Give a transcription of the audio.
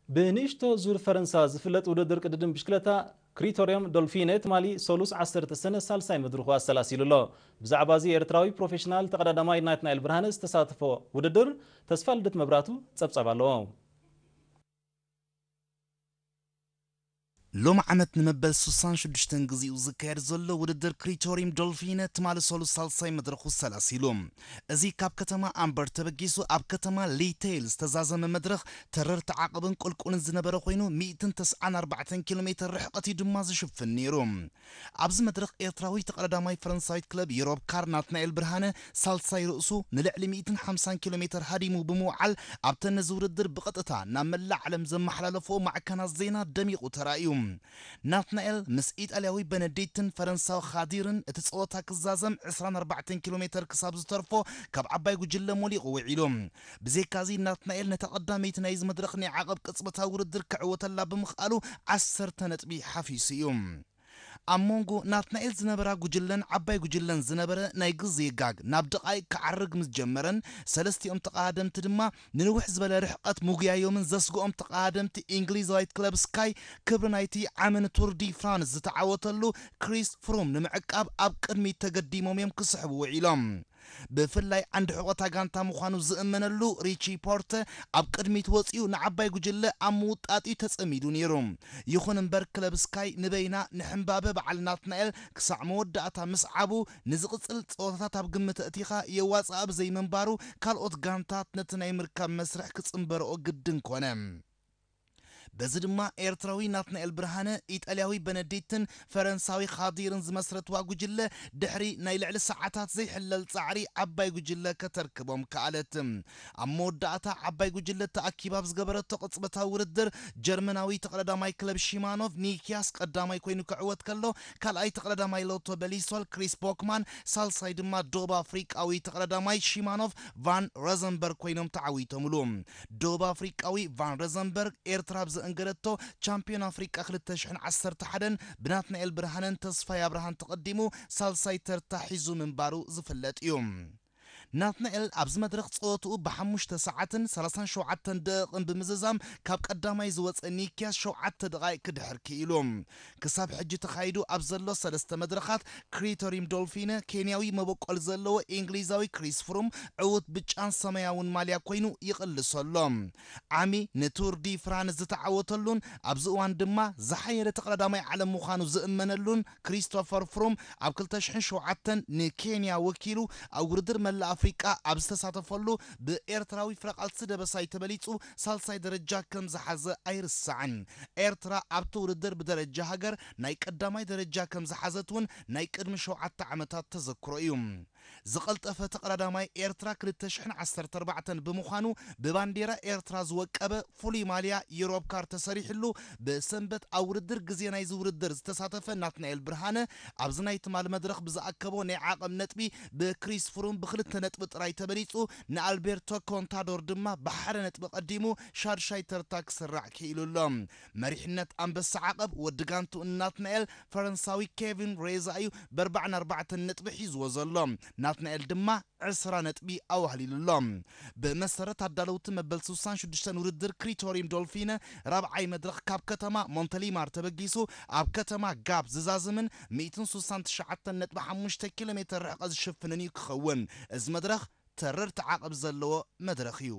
ብንእሽቶ ዙር ፈረንሳ ዝፍለጥ ውድድር ቅድድም ብሽክለታ ክሪቶርዮም ዶልፊነ ትማሊ ሰሉስ ዓሰርተ ሰነ ሳልሳይ መድረኹ ኣሰላሲሉ ኣሎ። ብዛዕባ እዚ ኤርትራዊ ፕሮፌሽናል ተቐዳዳማይ ናትናኤል ብርሃነ ዝተሳተፎ ውድድር ተስፋ ልደት መብራቱ ጸብጻብ ኣለዎ። ሎም ዓመት ንመበል ሱሳን ሽዱሽተን ግዜኡ ዝካየድ ዘሎ ውድድር ክሪቶሪም ዶልፊነ ትማሊ ሰሉስ ሳልሳይ መድረኹ ሰላሲሉ። እዚ ካብ ከተማ ኣምበር ተበጊሱ ኣብ ከተማ ሊቴል ዝተዛዘመ መድረኽ ተረርቲ ዓቐብን ቁልቁልን ዝነበረ ኮይኑ ሚእትን ተስዓን ኣርባዕተን ኪሎ ሜትር ርሕቀት እዩ ድማ ዝሽፍን ነይሩ። ኣብዚ መድረኽ ኤርትራዊ ተቐዳዳማይ ፈረንሳዊት ክለብ ዩሮፕ ካር ናትናኤል ብርሃነ ሳልሳይ ርእሱ ንልዕሊ ሚእትን ሓምሳን ኪሎ ሜትር ሃዲሙ ብምውዓል ኣብተን ነዚ ውድድር ብቐጥታ ናብ መላእ ዓለም ዘመሓላለፎ ማዕከናት ዜና ደሚቑ ተራእዩ። ናትናኤል ምስ ኢጣልያዊ በነዲትን ፈረንሳዊ ኻዲርን እቲ ጸወታ ክዛዘም ዕስራን ኣርባዕተን ኪሎ ሜትር ክሳብ ዝተርፎ ካብ ዓባይ ጉጅለ ሞሊቑ ውዒሉ። ብዘይካዚ ናትናኤል ነታ ቀዳመይቲ ናይዚ መድረኽ ናይ ዓቐብ ቅጽበታዊ ውድድር ክዕወተላ ብምኽኣሉ ዓሰርተ ነጥቢ ሓፊሱ እዩ። ኣብ መንጎ ናትናኤል ዝነበራ ጉጅለን ዓባይ ጉጅለን ዝነበረ ናይ ግዜ ጋግ ናብ ደቓይቕ ክዓርግ ምስ ጀመረን ሰለስቲኦም ተቐዳደምቲ ድማ ንንውሕ ዝበለ ርሕቐት ምጉያዮምን ዘስግኦም ተቐዳደምቲ እንግሊዛዊት ክለብ ስካይ ክብሪ ናይቲ ዓመን ቱር ዲ ፍራንስ ዝተዓወተሉ ክሪስ ፍሩም ንምዕቃብ ኣብ ቅድሚት ተገዲሞም እዮም ክስሕቡ ውዒሎም። ብፍላይ ዓንዲ ሕቖታ ጋንታ ምዃኑ ዝእመነሉ ሪቺ ፖርተ ኣብ ቅድሚት ወጺኡ ንዓባይ ጉጅለ ኣብ ምውጣጥ እዩ ተጸሚዱ ነይሩ። ይኹን እምበር ክለብ ስካይ ንበይና ንሕምባበ በዓል ናትናኤል ክሳዕ መወዳእታ ምስዓቡ ንዝቕጽል ጸወታታት ኣብ ግምት ኣእቲኻ የዋጽኣ ብዘይምንባሩ ካልኦት ጋንታት ነቲ ናይ ምርካብ መስርሕ ክጽንበርኦ ግድን ኮነ። በዚ ድማ ኤርትራዊ ናትናኤል ብርሃነ፣ ኢጣልያዊ በነዲትን ፈረንሳዊ ኻዲርን ዝመስረትዋ ጉጅለ ድሕሪ ናይ ልዕሊ ሰዓታት ዘይሕለል ጻዕሪ ዓባይ ጉጅለ ከተርክቦም ከኣለት። ኣብ መወዳእታ ዓባይ ጉጅለ ተኣኪባ ኣብ ዝገበረቶ ቅጽበታዊ ውድድር ጀርመናዊ ተቐዳዳማይ ክለብ ሺማኖቭ ኒኪያስ ቀዳማይ ኮይኑ ክዕወት ከሎ ካልኣይ ተቐዳዳማይ ሎቶ በሊሶል ክሪስ ቦክማን ሳልሳይ ድማ ደቡብ ኣፍሪቃዊ ተቐዳዳማይ ሺማኖቭ ቫን ረዘንበርግ ኮይኖም ተዓዊቶምሉ። ደቡብ ኣፍሪቃዊ ቫን ረዘንበርግ ኤርትራ ኣብ ዘእንገደቶ ቻምፒዮን ኣፍሪቃ ክልተ ሽሕን ዓሰርተ ሓደን ብናትናኤል ብርሃነን ተስፋይ ኣብርሃን ተቐዲሙ ሳልሳይ ተርታ ሒዙ ምንባሩ ዝፍለጥ እዩ። ናትናኤል ኣብዚ መድረኽ ጸወትኡ ብሓሙሽተ ሰዓትን ሰላሳን ሸውዓተን ደቂቕን ብምዝዛም ካብ ቀዳማይ ዝወጸ ኒኪያስ ሸውዓተ ደቓይቅ ክድሕር ክኢሉ። ክሳብ ሕጂ ተኻይዱ ኣብ ዘሎ ሰለስተ መድረኻት ክሪቶሪም ዶልፊነ ኬንያዊ መበቆል ዘለዎ እንግሊዛዊ ክሪስ ፍሩም ዕዉት ብጫን ሰማያውን ማልያ ኮይኑ ይቕልሶ ኣሎ። ዓሚ ንቱር ዲ ፍራንስ ዝተዓወተሉን ኣብዚ እዋን ድማ ዝሓየለ ተቐዳዳማይ ዓለም ምዃኑ ዝእመነሉን ክሪስቶፈር ፍሩም ኣብ ክልተ ሽሕን ሸውዓተን ንኬንያ ወኪሉ ኣብ ውድድር መላእ ኣፍሪቃ ኣብ ዝተሳተፈሉ ብኤርትራዊ ፍረቓልሲ ደበሳይ ተበሊጹ ሳልሳይ ደረጃ ከም ዝሓዘ ኣይርሳዕን። ኤርትራ ኣብቲ ውድድር ብደረጃ ሃገር ናይ ቀዳማይ ደረጃ ከም ዝሓዘት እውን ናይ ቅድሚ ሸውዓተ ዓመታት ተዘክሮ እዩ። ዝቐልጠፈ ተቐዳዳማይ ኤርትራ ክልተ ሽሕን ዓሰርተ ኣርባዕተን ብምዃኑ ብባንዴራ ኤርትራ ዝወቀበ ፍሉይ ማልያ ዩሮፕ ካር ተሰሪሕሉ ብሰንበት ኣብ ውድድር ግዜ ናይዚ ውድድር ዝተሳተፈ ናትናኤል ብርሃነ ኣብዚ ናይ ትማል መድረኽ ብዝኣከቦ ናይ ዓቐብ ነጥቢ ብክሪስ ፍሩም ብክልተ ነጥቢ ጥራይ ተበሊጹ ንኣልቤርቶ ኮንታዶር ድማ ብሓደ ነጥቢ ቀዲሙ ሻድሻይ ተርታ ክስራዕ ክኢሉ ኣሎ። መሪሕነት ኣንበሳ ዓቐብ ወዲ ጋንቱ ናትናኤል ፈረንሳዊ ኬቪን ሬዛ እዩ ብኣርባዓን ኣርባዕተን ነጥቢ ሒዝዎ ዘሎ። ናትናኤል ድማ ዕስራ ነጥቢ ኣዋህሊሉ ኣሎ። ብመሰረት ኣዳለውቲ መበል ስሳን ሽዱሽተን ውድድር ክሪቶሪም ዶልፊነ ራብዓይ መድረኽ ካብ ከተማ ሞንተሊማር ተበጊሱ ኣብ ከተማ ጋብ ዝዛዝምን ሚእትን ስሳን ትሽዓተን ነጥቢ ሓሙሽተ ኪሎ ሜትር ርሕቐት ዝሽፍንን እዩ ክኸውን። እዚ መድረኽ ተረርቲ ዓቐብ ዘለዎ መድረኽ እዩ።